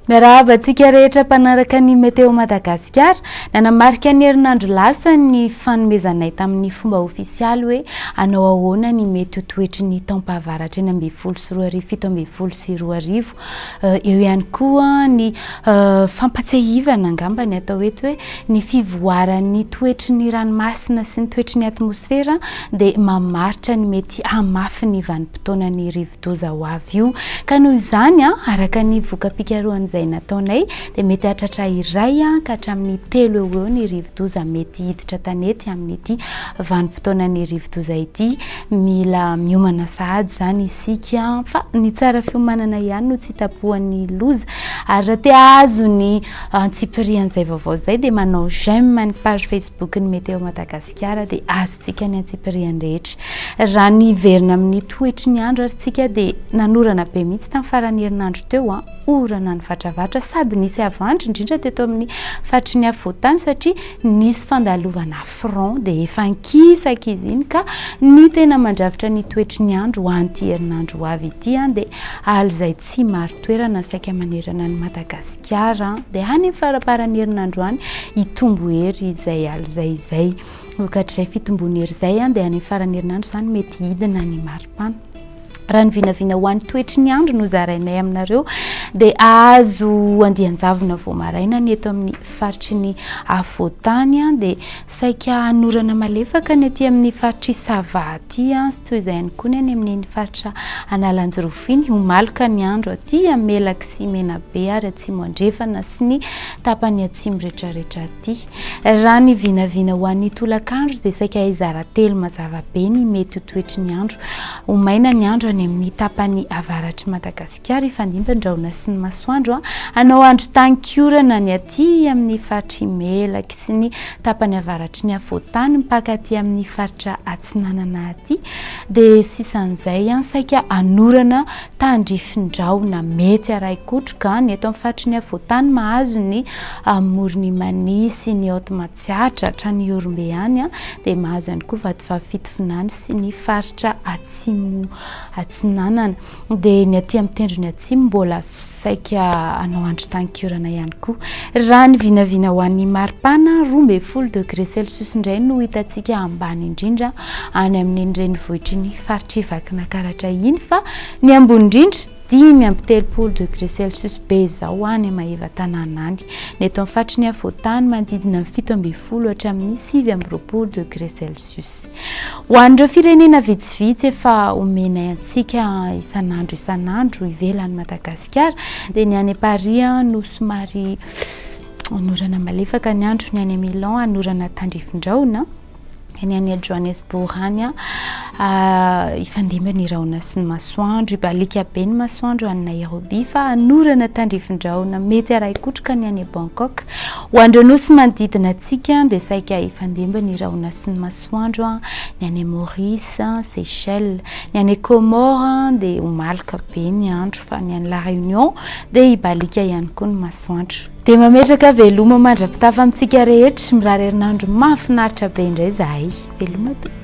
Miarahaba antsika rehetra mpanaraka ny Météo Madagasikara. Nanamarika ny herinandro lasa ny fanomezanay tamin'ny fomba ofisialy hoe hanao ahoana ny mety ho toetry ny taom-pahavaratra 2016 2017. Eo ihany koa ny fampatsiahivana angamba ny atao eto hoe ny fivoaran'ny toetry ny ranomasina sy ny toetry ny atmosfera dia mamaritra ny mety hamafin'ny vanim-potoanan'ny rivodoza ho avy io. Ka noho izany, araka ny voka-pikarohana izay nataonay, dia mety hahatratra iray ka hatramin'ny telo eo ho eo ny rivodoza mety hiditra tanety amin'ity vanim-potoanan'ny rivodoza ity. Mila miomana sahady izany isika fa ny tsara fiomanana ihany no tsy itapohan'ny loza. Ary raha te hahazo ny antsipirian'izay vaovao izay dia manao j'aime ny page Facebook ny Météo Madagasikara dia azontsika ny antsipiriany rehetra. Raha niverina amin'ny toetry ny andro ary tsika dia nanorana be mihitsy tamin'ny faran'ny herinandro teo an, orana nivatravatra sady nisy havandra indrindra teto amin'ny faritry ny afovoantany satria nisy fandalovana front dia efa ankisaka izy iny ka ny tena mandrafitra ny toetry ny andro ho an'ity herinandro ho avy ity an dia aly izay tsy marin-toerana saika manerana an'i Madagasikara dia any amin'ny faramparan'ny herinandro any hitombo hery izay aly izay izay. Vokatr'izay fitomboan'ny hery izay dia any amin'ny faran'ny herinandro izany mety hidina ny maripana. Raha ny vinavina ho an'ny toetry ny andro no zarainay aminareo dia ahazo andian-javona vao maraina ny eto amin'ny faritry ny afovoantany dia saika hanorana malefaka ny aty amin'ny faritry Sava aty sy toy izay ihany koa ny any amin'iny faritra Analanjirofo iny. Ho maloka ny andro aty Melaky sy Menabe ary Atsimo Andrefana sy ny tapany atsimo rehetrarehetra aty. Raha ny vinavina ho an'ny tolakandro dia saika hizara telo mazava be ny mety ho toetry ny andro. Ho maina ny andro any amin'ny tapany avaratr'i Madagasikara, hifandimby ny rahona sy ny masoandro. Hanao andro tankiorana ny aty amin'ny faritr'i Melaky sy ny tapany avaratry ny afovoantany mipaka aty amin'ny faritra atsinanana aty. Dia sisan'izay, saika hanorana tandrifin-drahona mety harahi-kotroka ny eto amin'ny faritry ny afovoantany mahazo ny amoron'i Mania sy ny Haute Matsiatra hatrany Ihorombe any dia mahazo ihany koa Vatovavy Fitovinany sy ny faritra atsimo atsinanana dia ny aty amin'ny tendrony atsimo mbola saika hanao andro tankiorana ihany koa. Raha ny vinavina ho an'ny maripana 12 degré celsius indray no hitantsika ambany indrindra any amin'iny renivohitry ny faritr'i Vakinakaratra iny fa ny ambony indrindra 35 degré celsius be izao any Maevatanàna any. Ny eto amin'ny faritry ny afovoantany manodidina ny 17 hatramin'ny 29 degré celsius. Ho an'ireo firenena vitsivitsy efa omenay antsika isan'andro isan'andro ivelan'i Madagasikara dia ny any Paris no somary anorana malefaka ny andro, ny any Milan anorana tandrifin-drahona. Ny any Johannesburg any hifandimby ny rahona sy ny masoandro, hibaliaka be ny masoandro any Nairobi fa hanorana tandrifin-drahona mety harahi-kotroka ny any Bangkok. Ho an'ireo nosy manodidina antsika dia saika hifandimby ny rahona sy ny masoandro ny any Maurice, Seychelles. Ny any Comores dia ho maloka be ny andro fa ny any La Réunion dia hibaliaka ihany koa ny masoandro. Dia mametraka veloma mandra-pitafa amintsika rehetra, mirary herinandro mahafinaritra be indray izahay. Veloma tompoko.